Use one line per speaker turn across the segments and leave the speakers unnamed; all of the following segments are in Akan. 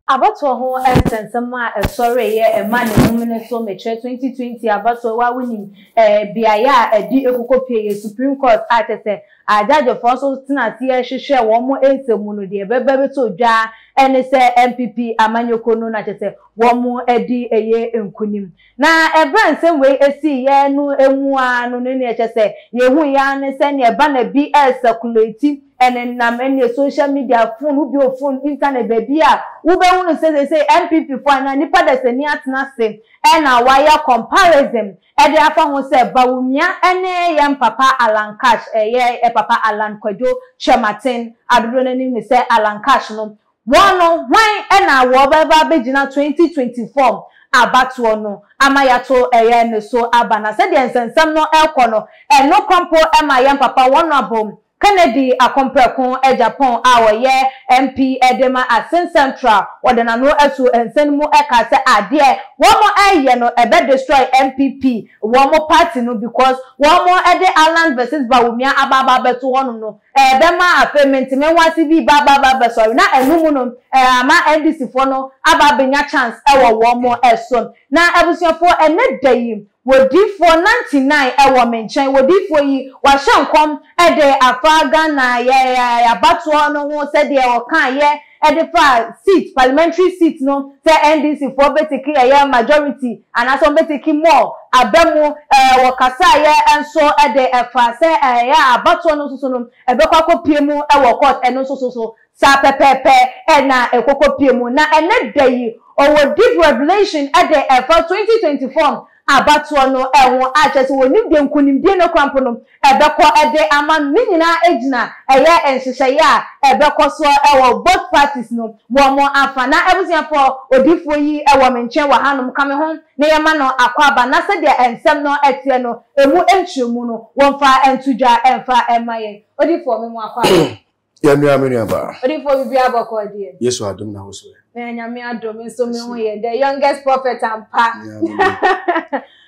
Abatoɔ ho nsɛnsɛm a ɛsɔreeɛ ɛma ne homene so mekyerɛ 2020 abatoɔ wo a wonim ɛɛ beaeɛ a ɛde ɛkokɔ pie yɛ Supreme Court a kyerɛ sɛ agyagyefoɔ nso tena aseɛ hwehwɛ wɔn nsɛm mu no deɛ ɛbɛba bɛtɔ dwa ɛne sɛ NPP amanyɔkuo no na kyerɛ sɛ wɔn adi ɛyɛ nkunim. Na ɛberɛ a nsɛm wei siiɛ no mu ara no, no neɛ kyerɛ sɛ yɛhuiɛ ara ne sɛ neɛ banner bi resɛkulati ɛnenam ɛneɛ social media, phone, wobue wo phone, internet, baabi a wobɛhunu sɛ seesei NPP foɔ anaa nnipa dasani atena ase ɛna wɔayɛ comparison ɛde afa ho sɛ Bawumia ɛne yɛn papa Alan Cash, ɛyɛ papa Alan Kwadwo Kyerematen a dodoɔ no ara nim no sɛ Alan Cash no, Wɔn no, hwan na wɔbɛba abɛgyina 2024 abatoɔ no ama yɛato yɛn ne so aba? Na sɛdeɛ nsɛnsɛm no rekɔ no, ɛno korɔ mpo ma yɛn papa Honourable Kennedy Akompreko Agyapong a ɔyɛ MP de ma Asin Central, ɔde n'ano ato nsɛm no mu kaa sɛ adeɛ wɔn reyɛ no ɛbɛ destroy NPP wɔn party no because wɔn de Allan versus Bawumia aba aba abɛto hɔnom no Ɛbɛma afei mentemehoase bi ba ba ba bɛsɔre na ɛno mu no ama NDC foɔ no aba abɛnya chance wɔ wɔn so. Na abusuafoɔ ɛnɛ da yi wɔdifoɔ 99 wɔ me nkyɛn, wɔdifoɔ yi wahyɛ nkɔm de afa Ghana yɛ abatoɔ no ho sɛdeɛ ɔkaeɛ de fa seat, parliamentary seat no sɛ NDC foɔ bɛteki ɛyɛ majority anaasɛ wɔn bɛteki more aba mu, wɔkasaeɛ nso de fa sɛ ɛyɛ abatoɔ no nso so no ɛbɛkɔ akɔpie mu wɔ court, ɛno nso so so saa pɛpɛɛpɛ na ɛkɔkɔpie mu. Na ɛnɛ da yi ɔwɔ deep revelation de ɛfa 2024 abatoɔ no ho a kyerɛ sɛ wɔnim deɛ nkunimdie no koraa mpo no ɛbɛkɔ de ama no. Ne nyinaa gyina ɛyɛ nhyehyɛeɛ a ɛbɛkɔ soɔ wɔ both parties no wɔn afa. Na abusuafoɔ, odiyifoɔ yi wɔ me nkyɛn wɔ hanom, ka me ho na yɛma no akwaaba na sɛdeɛ nsɛm no teɛ no, ɛmu nkyerɛmu no, wɔmfa nto dwa mfa mma yɛn. Odiyifoɔ, me mo akwaaba.
Yɛ nua me nua baa.
Odifo biribiara bɔkɔɔ deɛ.
Yesu adom na wo so ɛ.
Na Nyame adom nso me ho yɛ the youngest prophet ampa.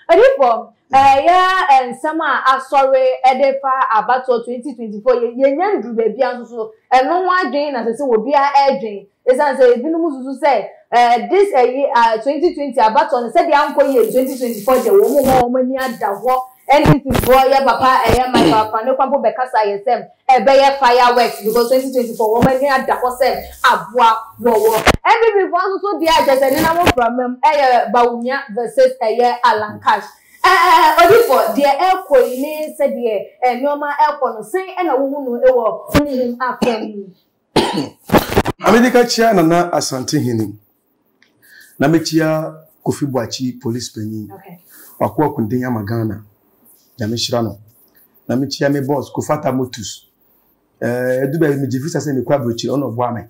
Odifo ɛyɛ nsɛm a asɔre ɛde fa abatoɔ 2024 yɛ yɛnya nduru baabi a nso so ɛno ho adwene na sɛ sɛ obiara ɛredwen ɛsiane sɛ ebinom susu sɛ ɛɛ this ɛyi 2020 abatoɔ no sɛdeɛ ankɔ yie 2024 deɛ wɔn mu wɔn ani ada hɔ NDC foɔ yɛ papa ɛyɛ Michael Afrane kwan po bɛkasa yɛ sɛ ɛbɛyɛ fireworks because 2024 wɔn ani ada hɔ sɛ aboa wɔwɔ. NPP foɔ nso so deɛ a kyerɛ sɛ nenam mframa mu ɛyɛ Bawumia versus ɛyɛ Alan Cash. Ɛɛ Odifoɔ deɛ ɛrekɔ yi ne sɛdeɛ nnoɔma ɛrekɔ no sɛn ɛna wohu no wɔ honhom afa mu?
Maame di ka kyia Nana Asante Hene na mekyia Kofi Boakye police panyin. Wako akoden ama Ghana. Nyame hyira no. Na mekyia me boss Kofata Motus. Eh, edu baabi megye visa sɛ mekɔ aburokyire ɔna ɔboa me.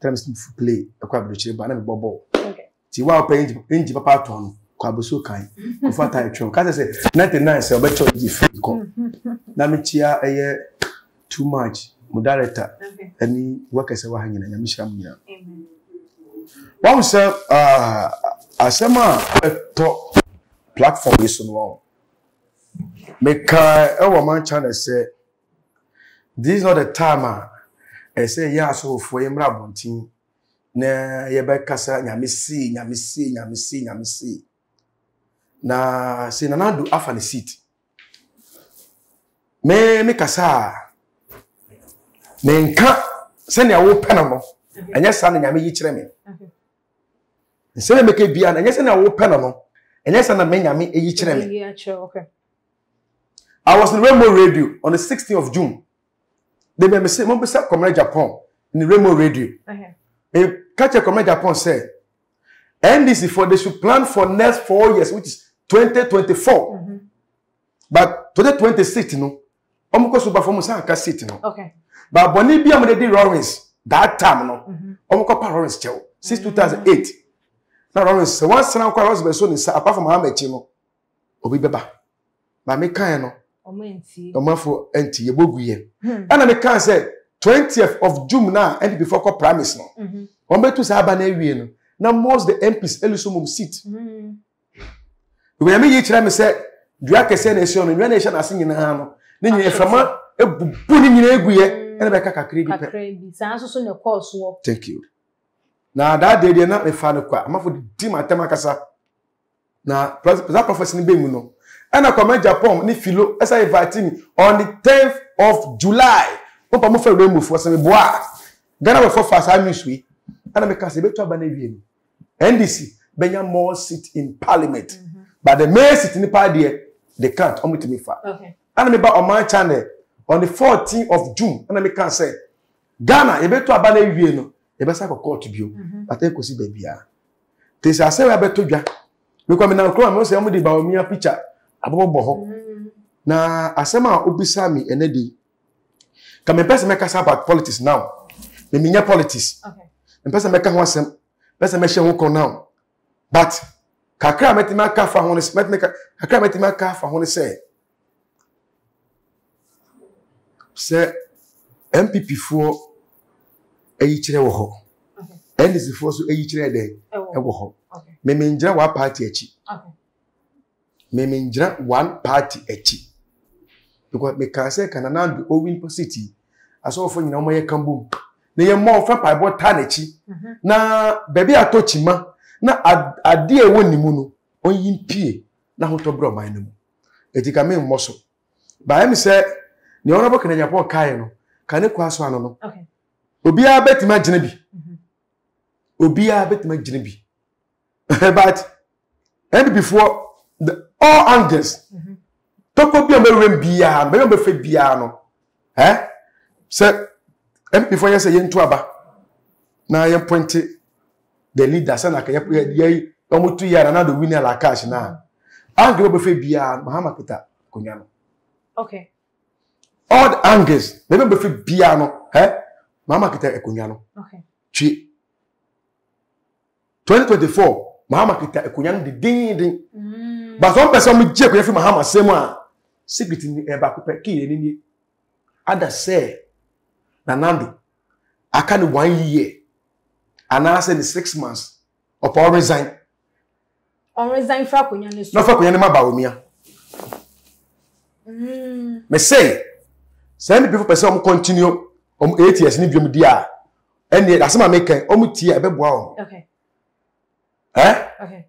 Tell me play ɛkɔ aburokyire ba na mebɔ bɔɔl. Ti wa ɔpɛ engine papa atɔ no kɔ abosuo kan kofa ta ɛtwɛn ka sɛ sɛ 99 sɛ ɔbɛkyɛ engine free kɔ na mekyia ɛyɛ too much mo director ɛne workers ɛwɔ ha nyina nyame hyira mo nyina wɔn sɛ asɛm a ɛtɔ platform yi so no wɔn meka ɛwɔ man channel sɛ this is not the time a ɛsɛ yɛ asɔfofoɔ yɛ mmra abɔnten na yɛbɛkasa nyame see nyame see nyame see nyame see na se Nana Addo afa ne seat me me kasa a menka sɛnea wopɛ no no ɛnyɛ saa na nyame yi kyerɛ me nsɛm a mɛka bia no ɛnyɛ sɛnea wopɛ no no ɛnyɛ saa na me nyame yi kyerɛ me. I was in Rainbow Radio on the 16th of June. De bia mese mo bisa Kwamina Japan ne Rainbow Radio. Me ka kyerɛ Kwamina Japan sɛ NDC for they should plan for next 4 years, which is 2024. But 2026 no, wɔn kɔ so ba fam san ka seat no. But bɔnne bi a wɔde di Lawrence that time no, wɔn kɔ pa Lawrence kyɛw since 2008. Na Lawrence sɛ wɔn asena kɔ Lawrence bɛ so ne nsa apart from Mahama akyi no, obi bɛba. Maame kan no, ɔmanfo nti yɛbɔ gu yɛ. Ɛna me kan sɛ. 20th of June na NPP foɔ kɔ primaries no, wɔn bɛtu saa aba no awie no, na most the MPs ɛlusu mom seat. Because Nyame yi kyerɛ me sɛ dua kɛseɛ na ɛsi hɔ no, nnua na ɛhyɛ n'ase nyinaa no, ne nyinaa mframa ebubu ne nyinaa egu yɛ, ɛna bɛka kakra bi pɛ.
Kakra bi, saa nso so na ɛkɔɔ soɔ.
Thank you. Na that day deɛ na mefa no kwa, amafo di m'atɛm akasa. Na saa prophecy no bɛ mu no, ɛna Kwame Japan ne Philo ɛsa invite me on the 10th of July. Mo pa mo fɛ Rainbow foɔ sɛ meboa a, Ghana bɛfɔ fa saa news wei. Ɛna meka sɛ ɛbɛtu aba no awie no, NDC bɛnya more seat in parliament. Mm -hmm. But the main seat ni paa deɛ, they can't, ɔmo tumi fa. Ɛna meba Ɔman channel on the 14th of June, ɛna meka sɛ Ghana yɛbɛtu aba no awie no, yɛbɛsa akɔ court bio. Mm -hmm. But ɛnkɔsi baabiara. Te sɛ asɛm abɛtɔ dwa. Mekɔ menam kurom a mehu sɛ wɔde Bawumia picture abobɔbɔ hɔ. Mm. Na asɛm a wobisa me ɛnɛ de yi, ka mempɛ sɛ mɛkasa about politics now. Me menyɛ politics. Mempɛ sɛ mɛka ho asɛm. Mempɛ sɛ mɛhyɛ ho kɔn now. But kakra a mɛtumi aka afa ho no mɛtumi kakra a mɛtumi aka afa ho no sɛ sɛ NPP foɔ ayikyerɛ wɔ hɔ, NDC foɔ nso ayikyerɛ dɛ ɛwɔ hɔ. Meme ngyina one party akyi. Meme ngyina one party akyi. Because meka sɛ ka Nana Addo owin city asɔfo nyinaa wɔn yɛ ka bom na yɛ mmɔ ɔfa mpaebɔ taa n'akyi mhm. na baabi atɔ kyima na adeɛ a ɛwɔ ne mu no ɔnyi mpie na ahotɔ brɛ ɔman no mu. Eti ka me mmɔ so. But ɛmi sɛ nea Honourable Kennedy Agyapong kaeɛ no, ka ne kwan so ano no. Obiara bɛtumi agyina bi. Mhm. Obiara bɛtumi agyina bi. But NPP foɔ the all angles mhm. tɔkɔ bi a wɔbɛwura mu biara bɛyɛ wɔbɛfɛ biara no ɛ sɛ NPP foɔ yɛ sɛ yɛntu aba na yɛn pɔnte the leader sɛ na yɛ yɛ wɔn tu yɛ na na do win ala cash na angle wɔbɛfɛ biara Mahama kita akonnwa no.
Okay.
All the angles baabi a wɔbɛfɛ biara no ɛ Mahama kita akonnwa no.
Okay.
Twi. 2024 Mahama kita akonnwa no dedeenden. Mm. But wɔn pɛ sɛ wɔn gye akonnwa fi Mahama sɛm a secret ni ɛyɛ baako pɛ kii ɛni nie. Ada sɛ Nanado aka ne one year anaasɛ ne 6 months ɔpɛ ɔresign.
Ɔresign fra akonnwa no so.
Na ɔfa akonnwa no ma Bawumia. Me say sɛ NPP pɛ sɛ wɔn continue wɔn 8 years ne biom di a ɛnneɛ asɛm a meka wɔn tie a ɛbɛboa wɔn.
Okay.
Eh?
Okay.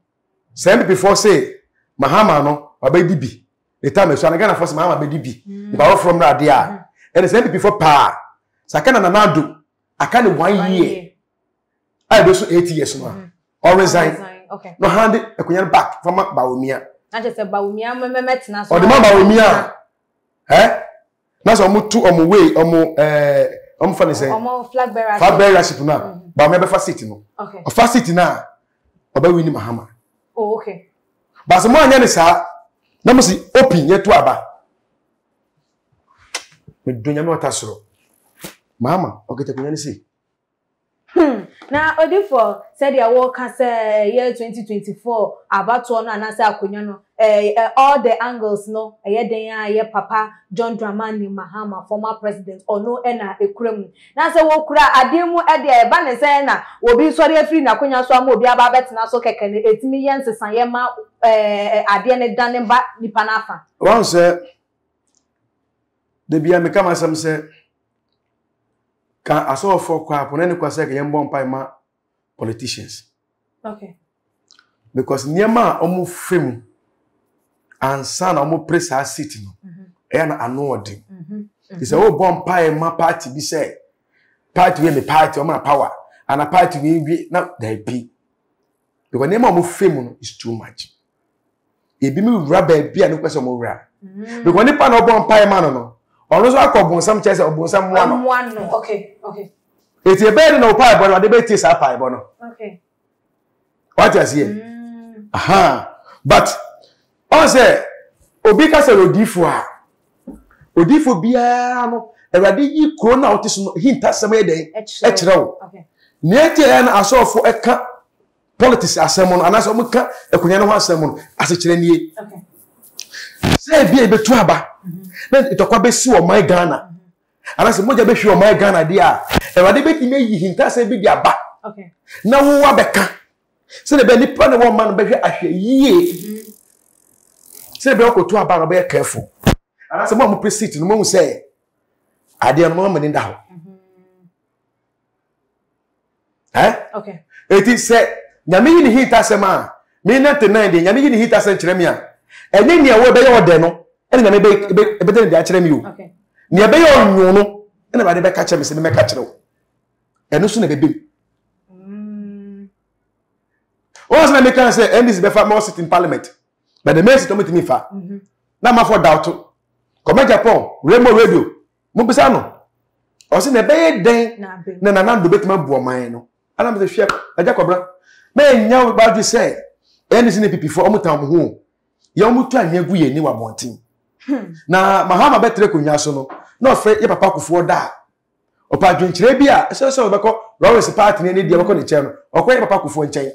Sɛ NPP foɔ se Mahama no wabɛdi bi ne time ɛso ana Ghana foɔ sɛ Mahama bɛdi bi mm. nipa foforɔ mmra adeɛ a mm-hmm. ɛnna sɛ NPP foɔ paa sɛ aka na Nana Addo aka ne one year a ɛbɛ so 8 years no a mm-hmm. ɔresign na ɔhande akonnwa no back fama Bawumia.
Na kyerɛ sɛ Bawumia mɛmɛtena so.
Ɔde ma Bawumia ɛ na sɛ ɔmo to ɔmo wei ɔmo ɛɛ ɔmo fa ne sɛ
ɔmo flag bearer
flag bearership no a Bawumia bɛfa seat no ɔfa seat no a ɔbɛ win Mahama.
Oh okay.
Baasi mo anyɛ ne saa na mo si open yɛ to aba medo Nyame ɔta soro Mahama ɔkita akonnwa no sei.
Na odifoɔ, sɛdeɛ woka sɛ ɛyɛ 2024 abatoɔ no anaasɛ akonnwa no, eh, all the angles no, ɛyɛ dɛn a ɛyɛ papa John Dramani Mahama, former president, ɔno na ɛkura mu. Na sɛ wɔkura adeɛ mu deɛ, ɛba ne sɛ na obi sɔre afiri n'akonnwa so ama obi aba abɛtena so kɛkɛ no, ɛtumi yɛ nsesaeɛ ma eh, adeɛ no dane ba nipa no afa.
Wahu sɛ, da biara meka m'asɛm sɛ, Ka asɔfoɔ kɔ a pɔnɛ ne kwa sɛ yɛn bɔ mpae ma politicians.
Okay.
Because nneɛma a wɔn fɛ mu ansa na wɔn pere saa seat no mhm. ɛyɛ na ano ɔden. Mhm. Te sɛ wɔbɔ mpae ma party bi sɛ party wei mi party wɔn na power ana party wei wie na daabi. Because nneɛma a wɔn fɛ mu no is too much. Ebi mu wura baabi a ne kɔ sɛ wɔn wura. Mm. Because nipa na ɔbɔ mpae ma no no, ɔno nso akɔ bonsam kyerɛ sɛ ɔbonsam mmoa no.
Mmoa no, okay, okay.
Eti ebɛyɛ de na ɔpae bɔ no, ɔde bɛtie saa pae bɔ no.
Okay.
Wate aseɛ? Mm. Aha. But ɔn sɛ obi ka sɛ odiifo a, odiifo biara no, Awurade yi kuro no a ɔte so no hintasɛm yɛ dɛn? Ɛkyerɛ wo. Nea ɛte ɛyɛ no asɔfo ɛka politics asɛm no anaasɛ wɔn ka akonnwa no ho asɛm no asekyerɛ nie sɛ ebi a ebetu aba na ntɔkwa bɛsi wɔ man Ghana. Anaasɛ mogya bɛhwie ɔman Ghana deɛ a, Awurade bɛtumi ayi hintasɛm bi de aba na wo abɛka sɛdeɛ ɛbɛyɛ nipa ne wɔn ma no bɛhwɛ ahwɛ yie sɛdeɛ ɛbɛyɛ ɔkɔto aba no ɔbɛyɛ careful. Anaasɛ mo a mopɛ seat no mohu sɛ adeɛ no mo ama ni da hɔ. Eh?
Okay.
Eti sɛ nyame yi ne hintasɛm a me 99 deɛ nyame yi ne hintasɛm kyerɛ me a ɛnyɛ nea wo ɛbɛyɛ ɔdɛ no ɛna nyame bɛdɛ ne deɛ akyerɛ me o. Nea ɛbɛyɛ ɔnwo no ɛna Awurade bɛka kyerɛ me sɛ mɛka kyerɛ wo. Ɛno so na ɛbɛbɛ mu. Wɔn sɛ na meka sɛ NDC bɛfa more seat in parliament but the main seat wɔn tumi fa. Na amafo doubt. Kɔmɛ Japan, Rainbow Radio, Mobisa no, ɔse na ɛbɛyɛ dɛn na Nana Addo bɛtumi abu ɔman no? Ana mesɛ hwɛ, Agya Kwabena, mɛnya wo badwe sɛ NDC ne PPfoɔ ɔmo tan ɔmo ho o. Yɛ ɔmo tu anwea gu yɛn ani wɔ abɔnten. Na Mahama bɛtra akonnwa so no, na ɔfrɛ yɛ papa Kufuor da a, ɔpɛ adwenkyerɛ bi a ɛsɛ sɛ ɔbɛkɔ Lawrence party ne deɛ ɔbɛkɔ ne nkyɛn no, ɔkɔ yɛ papa Kufuor nkyɛn.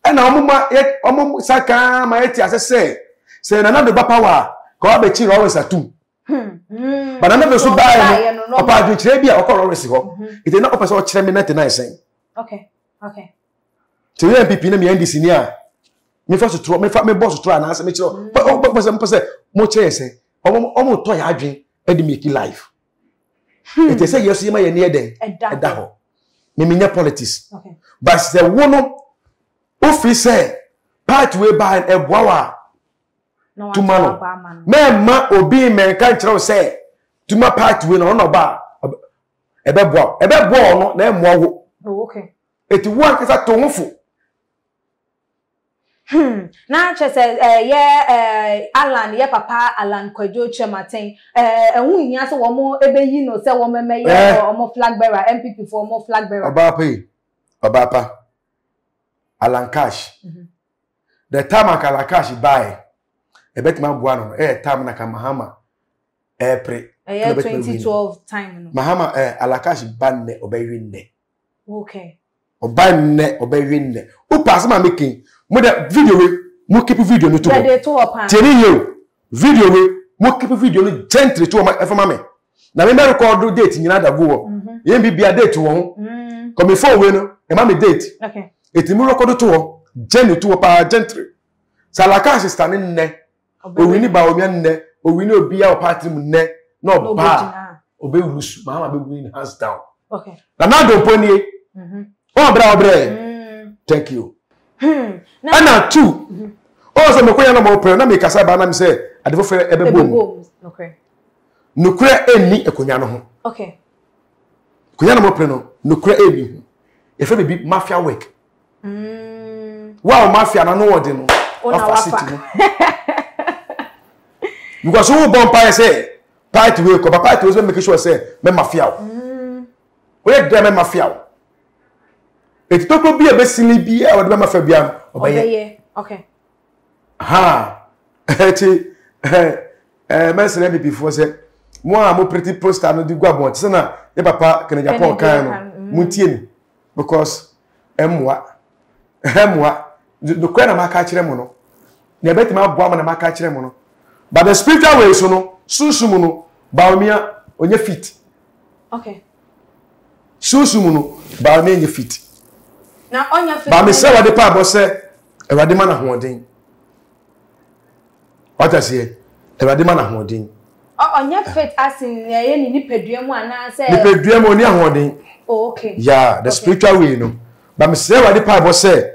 Ɛna ɔmo ma yɛ ɔmo sa kaa ma yɛte ase sɛ sɛ Nana Addo ba power a, ka wabɛkyi Lawrence atum.
Hmm.
But nana so baeɛ no ɔpɛ adwenkyerɛ bi a ɔkɔ lɔresi hɔ nti na ɔpɛ sɛ ɔkyerɛ me 99 sɛn.
Okay. Okay.
Nti yɛ NPP na meyɛ NDC ni a mefa sotorɔ mefa mebɔ sotorɔ anaasɛ mekyerɛ ɔpɛ sɛ mpɛ sɛ mokyerɛ yɛ sɛ ɔmo ɔmo tɔ yɛ adwen ɛde make life. Nti sɛ yɛ so yɛ ma yɛ ni ɛdɛn ɛda hɔ. Me menyɛ politics. But sɛ wo no wofiri sɛ party wei baa ɛboa wo a tuma no mɛmma obi mmɛnka nkyerɛ wo sɛ tuma party wei na ɔno na ɔba a ɛbɛboa wo ɛbɛboa ɔno na ɛmmoa wo
oh,
eti wo ankasa to ho fo.
Hmm. Na kyerɛ sɛ ɛyɛ eh, eh, Alan yɛ papa Alan Kwadwo Kyerematen ɛho eh, nhia sɛ wɔn ɛbɛyi no sɛ wɔn mmɛyɛ wɔn flag bearer NPP foɔ wɔn flag bearer.
Ɔbaa pa yi ɔbaa pa Alan Cash. Mm -hmm. The time anka Lakash baeɛ ɛbɛtumi aboa no no ɛyɛ time na ka Mahama ɛɛpere.
Ɛyɛ 2012 time no.
Mahama ɛɛ Alakash ba nnɛ ɔbɛwe nnɛ.
Okay.
Ɔba nnɛ ɔbɛwe nnɛ. O paase ma mi kin mo dɛ video we mo keep video no to hɔ.
Yɛde to hɔ paa.
Tie ne yie o video we mo keep video no gently to hɔ ma ɛfa ma mi. Na mi bɛ record date nyinaa da gu hɔ. Mhm. Yɛn bi bia date wɔ ho. Mm. Kɔ mi phone wei no ɛma mi date.
Okay.
Eti mi record to hɔ gently to hɔ paa gently. Salaka sista ne nnɛ. Owini ba omia nnɛ. Owini obia wɔ party mu nnɛ. Na ɔba ɔbɛ lusu mahama bɛ win hands down.
Okay.
Na na dompo nie.
Mhm.
Wɔn brɛ ɔbrɛ.
Mm.
Thank you.
Hmm.
Ɛna two. Mhm. Ɔwɔ sɛ mekɔ yɛn na mo pere na mekasa ba na mi sɛ ade foforɔ ɛbɛbɔ mu. Nokorɛ ɛnni akonnwa no ho.
Okay.
Akonnwa no mo pere no nokorɛ ɛnni ho. Yɛfrɛ biribi mafia work.
Mm.
Wo a mafia na no wɔde no. Wafa city no. Because wo bɔ mpaeɛ sɛ party wei kɔ ba party wei sɛ make sure sɛ mɛ mafia wo.
Mm.
Woyɛ dɛ mɛ mafia wo. Eti tokuro bi a ɛbɛsini bi a wɔde bɛ mafia bi a ɔbɛyɛ.
Okay.
Ha ɛti ɛɛ mɛsrɛ NPP foɔ sɛ mo a mo pretty poster no de gu abɔnten sɛ na yɛ papa Kennedy Agyapong kan no mo ntie mi because ɛmmoa ɛmmoa nokorɛ na maka akyerɛ mo no na ɛbɛtumi aboa mo na maka akyerɛ mo no but the spiritual way so no sunsum no Bawumia ɔnyɛ fit.
Okay.
Sunsum no Bawumia nyɛ fit.
Na ɔnyɛ fit.
Ba mesrɛ Awurade paabɔ sɛ Awurade ma no ahoɔden. Wate aseɛ? Awurade ma no ahoɔden.
Ɔnyɛ fit asen nea ɛyɛ ne nipadua mu anaasɛ.
Nipadua mu ɔni ahoɔden.
Oh, okay.
Yeah, the okay. spiritual way no. Ba mesrɛ Awurade paabɔ sɛ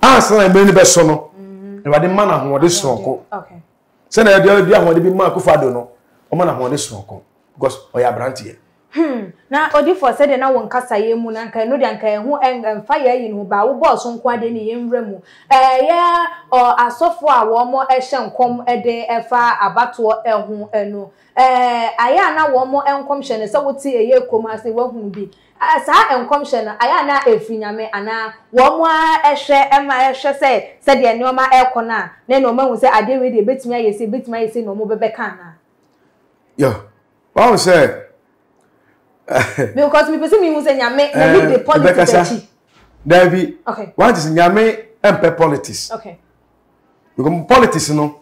ansa na mmere no bɛso no, mm-hmm. Awurade ma no ahoɔden soronko.
Okay.
Sɛnea ɛde ɔde ahoɔden bi maa Akufo-Addo no, ɔma no ahoɔden soronko because ɔyɛ aberanteɛ.
Hmm, na odifoɔ sɛdeɛ na wo nkasaeɛ mu no anka ɛno deɛ anka ɛho ɛmfa yɛn ayi no ho baa wobɔɔ so nko ara deɛ ne yɛn nwura mu. Ɛyɛ ɔ asɔfoɔ a wɔn hyɛ nkɔm de ɛfa abatoɔ ɛho no ɛɛ ayɛ a na wɔn nkɔmhyɛ no sɛ wote ɛyɛ kurom ha sei woahunu bi Saa nkɔmhyɛ no, ayɛ a na ɛfiri Nyame anaa? Wɔn ara hwɛ ma hwɛ sɛ sɛdeɛ nneɛma rekɔ no a, na ɛnna wɔahu sɛ adeɛ wei deɛ ɛbɛtumi ayɛ sei, ɛbɛtumi ayɛ sei na wɔbɛbɛka anaa?
Yo, wahu sɛ.
Because mepɛ sɛ mehu sɛ Nyame, Nyame de politics akyi.
Daabi,
okay.
Wante sɛ Nyame mpɛ politics.
Okay.
Because politics no,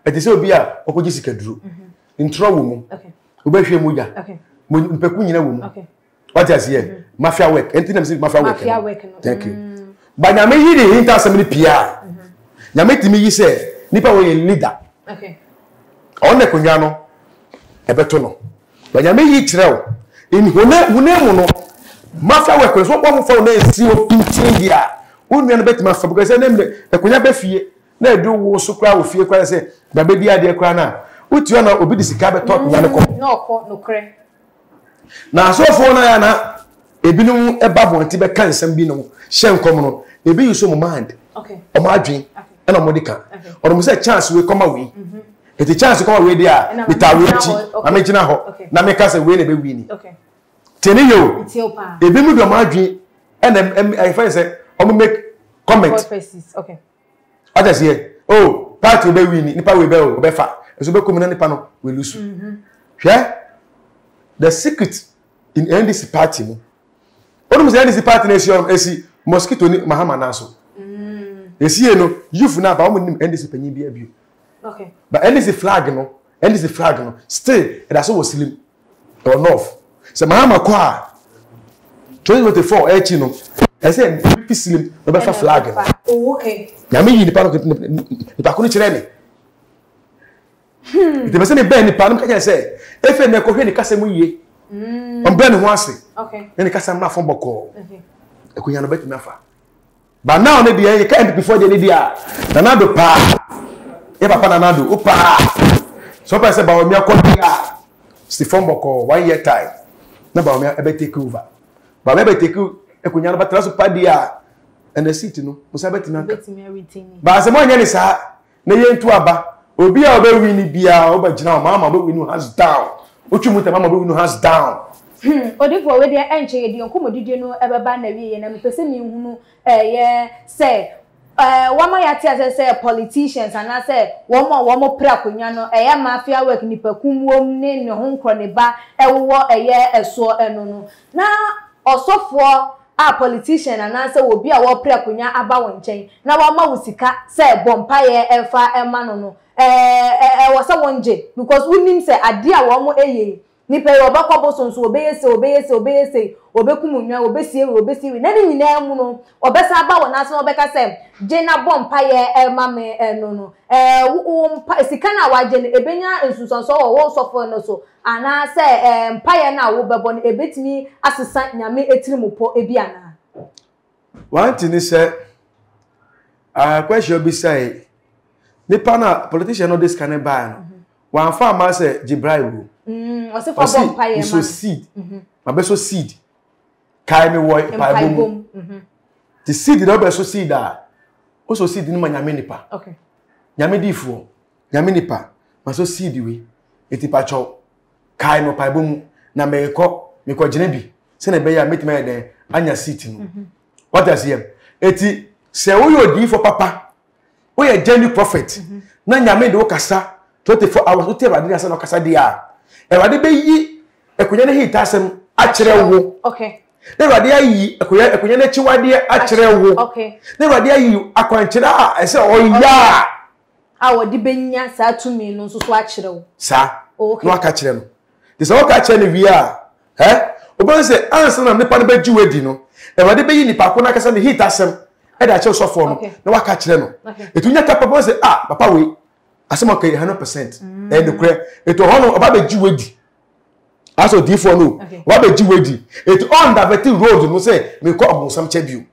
ɛte sɛ obi a ɔkɔgye sikaduro.
Mhm.
Ntorɔ wɔ mu.
Okay.
Wobɛhwɛ mogya.
Okay.
Nipaku nyina wɔ mu. Wate aseɛ? Mm-hmm. Mafia work. Ɛnti na mesi mafia work.
Mafia work no.
Thank you. Mm. Ba nyame yi ne hinta asɛm no pii a. Mm-hmm. Nyame tumi yi sɛ nipa wɔ yɛ leader.
Okay.
Ɔno na akonnwa no ɛbɛto no. Ba nyame yi kyerɛ wo. In honam mu no mafia work no so wɔn fa wo na esi wɔ pintin deɛ a wo nua no bɛtumi afa because ɛnɛ mmerɛ akonnwa bɛ fie na edu wo so koraa wɔ fie koraa sɛ ba bɛdi adeɛ koraa no a wotua na obi de sika bɛtɔ akonnwa no kɔ.
Mm, na ɔkɔ nokorɛ.
Na asɔfoɔ no ayɛ na ebinom ba abɔnten bɛka nsɛm bi no hyɛ nkɔm no ebi yi so mo mind ɔmo adwen ɛna ɔmo de ka ɔmo sɛ chance wei kɔma wei mhm. eti chance kɔma wei deɛ a meta wei akyi na me gyina hɔ na meka sɛ wei na ebe win ni tie ne yɛ o ebi mu de ɔmo adwen ɛna ɛfɛn sɛ ɔmo make comment. Wate aseɛ? Oh, party wobɛ win, nipa wei bɛ o, ɔbɛfa. Nso bɛkɔ mu na nipa no wei lusu. Mhm. Hwɛ, the secret in NDC party mu. Onim sɛ NDC party na esi ɔnom esi mosquito ni Mahama nan so. Mm. Esi yɛ no, youth na aba wɔn nim NDC panyin bi abio.
Okay.
But NDC flag no, NDC flag no, still ɛda so wɔ silim. Ɛwɔ north. Sɛ Mahama kɔ a, 2024 akyi no, ɛsɛ npp silim na ɔbɛfa flag no.
Oh, okay.
Nyame yi nipa no nipa ko no kyerɛ me. Hmm. Nti mɛsɛ me bɛn nipa no ka kyerɛ sɛ efe na ɛkɔhwɛ ne kasa mu yie. Hmm. Ɔmbrɛ ne ho ase.
Okay.
Na ne kasa mmra fam bɔkɔɔ. Akonnwa no bɛtumi afa. But now ne deɛ yɛka NPP foɔ deɛ ne deɛ a Nana Addo paa yɛ papa Nana Addo wo paa sɛ wopɛ sɛ Bawumia kɔ deɛ a si fam bɔkɔɔ one year time na Bawumia ɛbɛ take over Bawumia bɛ take akonnwa no bɛtena so pa deɛ a ɛna seat no mo sa bɛtumi aka baasɛ mo anyɛ ne saa Na yɛntu aba. Obi a ɔbɛ wini biara ɔbɛ gyina hɔ maama ɔbɛ wini hands down. Wotwi mu ntɛm maama ɔbɛ wini hands down.
Hmm odifoɔ wei deɛ ɛnkyɛ yɛde yɛn nkɔmmɔdidie no ɛbɛba n'awieɛ na mepɛ sɛ menhunu ɛyɛ sɛ ɛɛ wama yɛate aseɛ sɛ politicians anaasɛ wɔn a wɔn pere akonnwa no ɛyɛ mafia work nipakum wom ne ne ho nkorɔ ne ba ɛwowɔ ɛyɛ ɛsoɔ ɛno no na ɔsɔfoɔ a politician anaasɛ obi a ɔrepere akonwa aba wo nkyɛn na wama wo sika sɛ bɔ mpaeɛ fa ma no no, ɛɛ ɛwɔ sɛ wongye because wonim sɛ adeɛ a wɔn yɛ yi, nipa yi ɔbɛkɔ bosom so, ɔbɛyɛ sei, ɔbɛyɛ sei, ɔbɛyɛ sei, ɔbɛkum nnwan, ɔbɛsie wei, ɔbɛsie wei, na ne nyinaa mu no, ɔbɛsan aba wo nan ase na ɔbɛka sɛ gye na bɔ mpaeɛ ma me no no, ɛɛ wo wo mpa sika no a wagye no, ɛbɛnya nsunsuansoɔ wɔ wo sɔfo no so. Anaasɛ mpaeɛ no a wobɛbɔ no, ɛbɛtumi asesa Nyame atirimpɔ bi anaa?
One thing ne sɛ, uh, question obisae, nipa na politician no de sika no bae no, mhm. wamfa ama sɛ gye bribe o.
Mm, ɔse fa bɔ mpaeɛ ma no.
seed. Mhm. Mabɛsɔ seed. Kae me wɔ mpaebɔ mu.
Mhm.
Te seed na wobɛsɔ seed a, wosɔ seed no ma nyame nipa.
Okay.
Nyame diifoɔ. Nyame nipa, masɔ seed wei, eti pakyɛw, kae me ɔpaebɔ mu, na merekɔ, mekɔgyina bi, sɛnea ɛbɛyɛ a mɛtumi ayɛ dɛn, anya seat no. Mhm. Wate aseɛ? Eti, sɛ woyɛ odiyifoɔ papa, woyɛ genuine prophet, mhm. na Nyame de wo kasa 24 hours, wote Awurade ne asɛm na ɔkasa deɛ a, Awurade bɛyi akonnwa no ahintasɛm akyerɛ wo.
Okay.
Na Awurade ayi akonnwa akonnwa no akyiwadeɛ akyerɛ wo.
Okay.
Na Awurade ayi akwankyerɛ a ɛsɛ ɔyɛ a.
A wɔde bɛnya saa tumi no nso so akyerɛ wo.
Saa.
Oh, okay.
Na waka kyerɛ no. Te sɛ wɔka kyerɛ no wie a, ɛ, wobɛhu sɛ ansa na nipa no bɛgye wo adi no, Awurade bɛyi nipa ko no ankasa ne hit asɛm ɛde akyerɛ sɔfoɔ no, na waka kyerɛ no. Ɛtu nya ka papa sɛ, ah, papa wei, asɛm ɔka yi 100%, mm. ɛyɛ nokorɛ. Ɛtu hɔ no, ɔba bɛgye wo adi. Asɛ odiyifoɔ no, ɔba bɛgye wo adi. Ɛtu ɔndavɛte road no sɛ, mekɔ ɔbonsam kyɛ bio.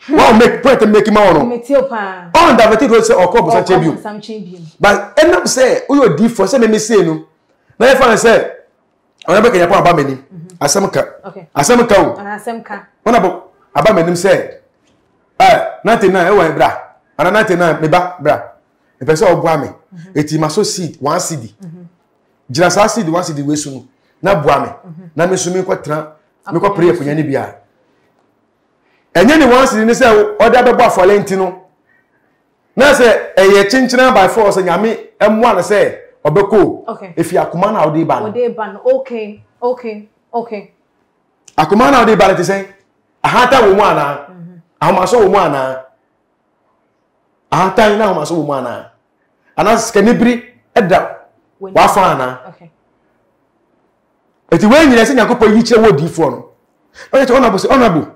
Hmm. Wɔn make point make ma wɔn
no.
Ɔn davɛte road sɛ ɔkɔ ɔbonsam kyɛ bio. But ɛnam sɛ woyɛ odiyifoɔ sɛ meme sei no, na yɛfa no sɛ ɔyɛ bɛka yɛpɔ aba m'anim. Mhm. Asɛm ka. Asɛm ka o. Wɔn abɔ aba m'anim sɛ ɛ 99 ɛwɔ bra ana 99 me ba bra mepɛ sɛ ɔboa me mhm. eti ma so seed one cedi mhm. gyina saa seed one cedi wei so no na boa me na me nso menkɔ tena mekɔ pere akonnwa no bi a ɛnyɛ ne one cedi ne sɛ ɔde abɛbɔ afɔle nti no na sɛ ɛyɛ kyenkyena by force nyame mmoa no sɛ ɔbɛkɔ efi akoma na ɔde ba no akoma na ɔde ba no te sɛn ahata wɔ mu anaa mhm. ahomaso wɔ mu anaa ahantan na ahomaso wɔ mu anaa anaa sikanibiri ɛda wafa anaa. Eti wei nyina sɛ Nyankopɔn yi kyerɛ wɔ odiyifoɔ no. Ɔyɛ kyɛ ɔnabo sɛ ɔnabo.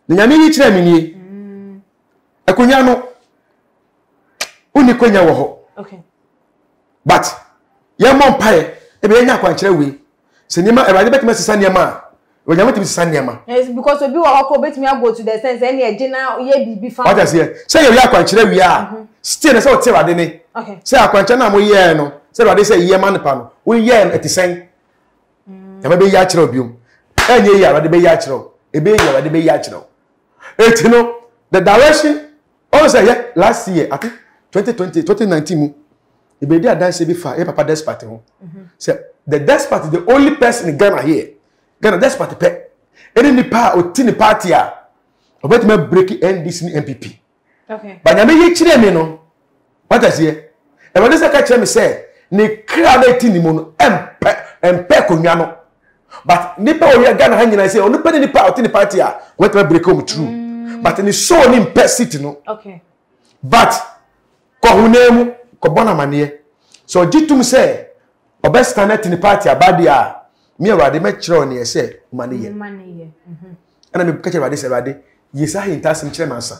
Na Nyame yi kyerɛ me nie. Akonya no wonni konya wɔ hɔ. But yɛmmɔ mpaeɛ ebi yɛnya akwankyerɛ wei. Sɛ nneɛma Awurade bɛtumi asesa nneɛma a, Onyame tumi sesa nneɛma.
Yes, because obi wɔ hɔ kɔ obetumi ago to the sense ɛne ɛgye na yɛ biribi fa.
Wate aseɛ sɛ yɛyɛ akwankyerɛ wie a mhm. still na sɛ ɔte Awurade ne sɛ akwankyerɛ no a moyɛɛ no sɛ Awurade sɛ yɛ ma nipa no woyɛɛ no ɛte sɛn mm. Nyame bɛyi akyerɛ wo biom ɛnyɛ yi Awurade bɛyi akyerɛ wo ɛbɛyɛ yi Awurade bɛyi akyerɛ wo eti no the direction ɔn sɛ yɛ last year ati 2020 2019 mu ebedi adanse bi fa yɛ papa despite ho mhm. sɛ the despite the only person in Ghana here Ghana despite pɛ ɛne nipa a ɔti ne party a ɔbɛtumi abreaki NDC ne NPP ba nyame yi kyerɛ me no wata seɛ ɛwɔde sɛ ka kyerɛ me sɛ ne kra na ɛti ne mu no ɛmpɛ ɛmpɛ akonnwa no but nipa a ɔyɛ Ghana ha nyinaa sɛ ɔno pɛ ne nipa a ɔte ne party a ɔbɛtumi abreaki wɔn true mm. but ne soul ne mpɛ seat no but kɔ honam mu kɔbɔ no amaneɛ sɛ ɔgye tum sɛ ɔbɛsesa no ati ne party aba deɛ a me awurade mɛkyerɛ wo neɛ sɛ ma ne yɛ mhm. ɛna meka kyerɛ awurade sɛ awurade yi saa ahintasɛm kyerɛ me ansa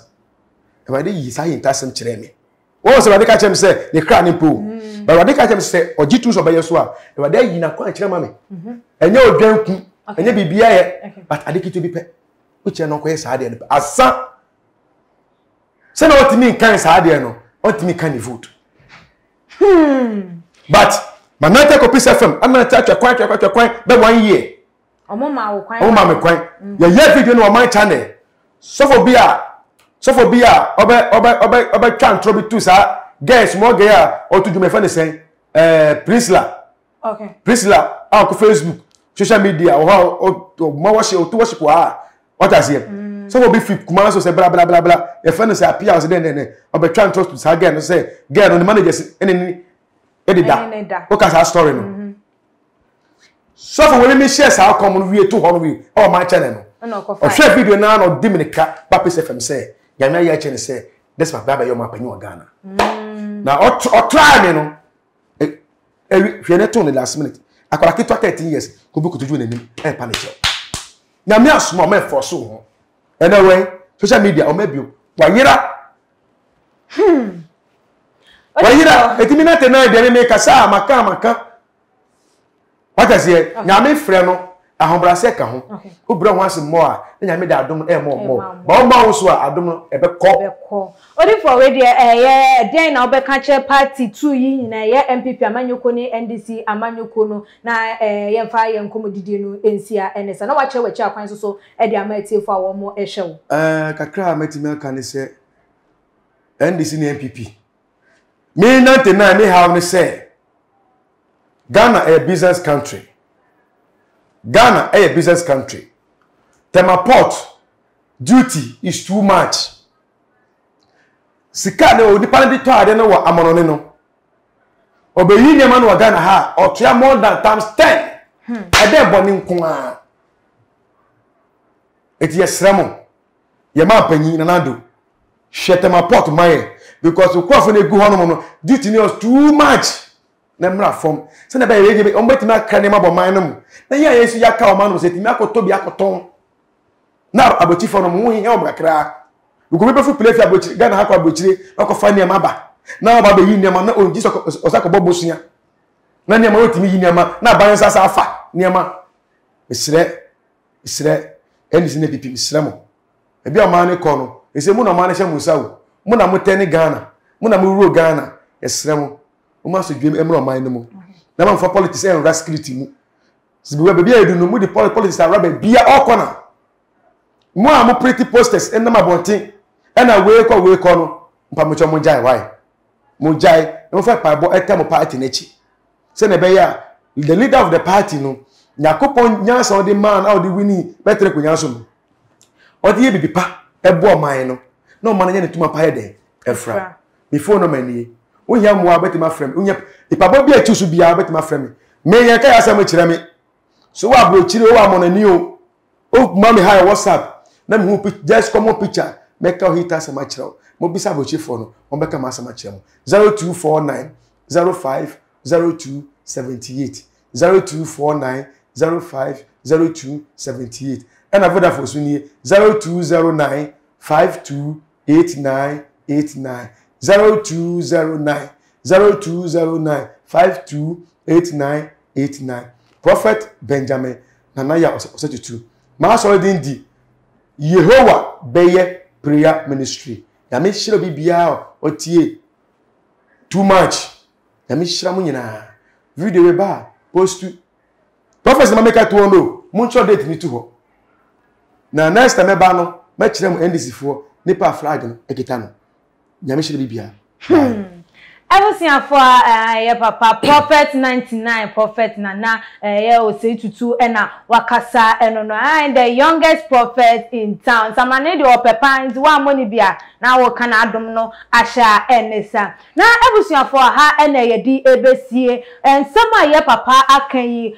awurade yi saa ahintasɛm kyerɛ me wɔn sɛ awurade ka kyerɛ me sɛ ne kra ne mpo mm. but awurade ka kyerɛ me sɛ ɔgye tum sɛ ɔbɛyɛ so a awurade ayi n'akwan kyerɛ ma me mhm. ɛnyɛ odwan ku ɛnyɛ biribiara yɛ but ade ketewa bi pɛ wokyerɛ no ɔkɔyɛ saa deɛ no pɛ asa sɛ na ɔtumi nkan saa deɛ no ɔtumi nkan ne vote Hmm. But manante akɔ Peace FM anante atwa kwan atwa kwan atwa kwan bɛ one year.
Ɔmo ma wo kwan.
Ɔmo ma me kwan. Mm. Yɛyɛ video no wɔ my channel. Sɔfo bi a sɔfo bi a ɔbɛ ɔbɛ ɔbɛ ɔbɛ twa ntorɔ bi tu saa girl small girl a ɔto dwuma yɛfɛ ne sɛn ɛɛ Priscilla.
Okay.
Priscilla a ɔkɔ Facebook social media wɔ hɔ a ɔma wɔhyɛ ɔto wɔhyɛ kɔ a Wate aseɛ? Mm. Sɛ obi fi Kumasi sɛ bla bla bla bla yɛfrɛ no sɛ apia ɔsɛ dɛn dɛn dɛn ɔbɛtwa ntorɔ to saa girl no sɛ girl no ne managers ɛne ne ɛdeda woka saa story no mm-hmm. sɔfo wei mi hyɛ saa kɔm no wie to hɔ no wie ɛwɔ man channel no ɔhwɛ video naa na ɔdi mirika ba pese fam sɛ nyame ayɛ akyɛ ne sɛ this ma bɛabɛyɛ ɔmo apanyin wɔ Ghana mm. na ɔtraa me no ɛwi hwɛ ne to ne last minute akwadaa ketewa 13 years kobi kotojú n'anim ɛɛpa ne kyɛw Nyame asoma ɔma ɛfɔ so ho. Ɛnɛ wɛn social media ɔma bio. Wayera. Hmm. Wayera. Etimi na tena deɛ me kasa maka maka. Wata seɛ Nyame frɛ no ahobrɛaseɛ ka ho. Wobrɛ ho ase mmɔ a na Nyame de adom ɛmɔ mmɔ. Ba ɔma wo so a adom no ɛbɛkɔ.
Ɛbɛkɔ. Odifoɔ wei deɛ ɛyɛ dɛn na wobɛka kyerɛ party tu yi nyinaa ɛyɛ NPP amanyɔkuo ne NDC amanyɔkuo no na yɛmfa yɛn nkɔmmɔdidie no nsi a ɛne sa na wakyerɛ w'akyi akwan nso so de ama atiefoɔ a wɔn hwɛ wo.
Ɛɛ kakra a mɛtumi aka ne sɛ NDC ne NPP me 99 me haw ne sɛ Ghana ɛyɛ business country Ghana ɛyɛ business country Tema port duty is too much sika ne onipa no de tɔ ade no wɔ amɔnɔne no ɔbɛyi nneɛma no wɔ Ghana ha a ɔtua more than times ten hmm. ɛdɛ bɔ ne nko ara eti yɛsrɛ mo yɛ maa panyin Nana Addo hwɛ Tema port ma yɛ because nkurɔfo no egu hɔnom no duty no is too much na mmra fam sɛnea ɛbɛyɛ yɛ wɔn bɛtumi akra nneɛma bɔ man no mu na yɛn a yɛn nso yɛaka ɔman no mu sɛ yɛtumi akɔtɔ bi akɔtɔn na abɔkyifo no mo ho hia wɔn kakra because obi bɛfo pele fi abɔkyire Ghana ha kɔ abɔkyire na ɔkɔfa nneɛma aba na ɔba abɛyi nneɛma na ɔngye sɛ ɔsɛ akɔbɔ bosea na nneɛma ɔtumi yi nneɛma na aban nsa asa afa nneɛma mesrɛ mesrɛ ɛne ne pipi mesrɛ mo ebi a ɔman no kɔ no ɛsɛ mu na ɔman no hyɛ mo nsa o mo na mo tɛ ne Ghana mo na mo wuro Ghana yɛsrɛ mo mo ma asodwem mmra ɔman no mu na mo nfa politics ɛnwura security mu Zibiwa baabi a yɛdu no mo de politics awura baabi a ɔkɔ na mo a mo pretty posters ɛnam abɔnten ɛna wei kɔ wei kɔ no mpamokyɛ mo gyae wae mo gyae na mo fa paebɔ ɛta mo party n'akyi sɛnea ɛbɛyɛ a the leader of the party no nyakopɔn nyansa ɔde maa no a ɔde wini bɛtena akonnwa so no ɔde yɛ bibi pa ɛboa ɔman no na ɔman no nyɛ ne tuma pa yɛ dɛn ɛfra Me phone number nie. Wohia mmoa a wobɛtumi afrɛ me. Wohia mpaebɔ bi a ɛtu so biara wobɛtumi afrɛ me. Me yɛn ka yɛ asɛm kyerɛ me. So wɔ aburokyire o wɔ amɔnani o. O ma me ha yɛ WhatsApp na me hu just common picture mɛka o hita asɛm akyerɛ wo. Mo bisa aburokyirefoɔ no wɔn bɛka ma asɛm akyerɛ mo. 0249 05 02 78 0249 05 02 78. Ɛna Vodafone so nie 0209 52 89 89 0209 0209 52 89 89. Prophet Benjamin Nana Yaw Osei-Tutu. M'asɔre din di Yehowa Bɛyɛ Prayer Ministry. Nyame nhyira obi biara a ɔtie too much. Nyame nhyira mo nyinaa. Video wei ba a, post. Prophecy na meka to hɔ no, montwerɛ date no to hɔ. Na next time mɛba no, mɛkyerɛ mo NDC foɔ nipa a flag no ekita no. Nyame hyira bibia.
Bye. Abusuafo a ɛyɛ papa prophet 99 prophet nana ɛyɛ osei tutu ɛna wakasa ɛno no ae the youngest prophet in town nsamrane deɛ ɔpɛ paa nti wammɔ ne bi a na woka n'adom no ahyɛ a ɛne sa Na abusuafoɔ ha na yɛde rebesie. Nsɛm a yɛ papa aka yi,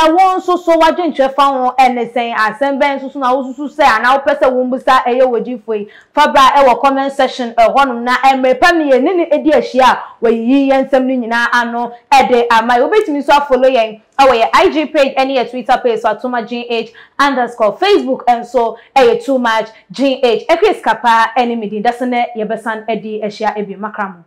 wo nso so w'adwenkyerɛ fa ho ne sɛn? Asɛm bɛn nso so na wosusu sɛ anaa wopɛ sɛ wommisa ɛyɛ w'odiyifoɔ yi? Fa bra wɔ comment section hɔnom na mmerɛ pa mu yɛne no adi ahyia a, wayiyi yɛn nsɛm no nyinaa ano de ama yɛn. Wobɛtumi nso afollow yɛn wɔ yɛn IG page ne yɛn Twitter page so atomagh underscore. Facebook nso yɛ too much gh. Akua Sikapa ne me din. Dasene yɛbɛsan adi ahyia bio. Makra mo.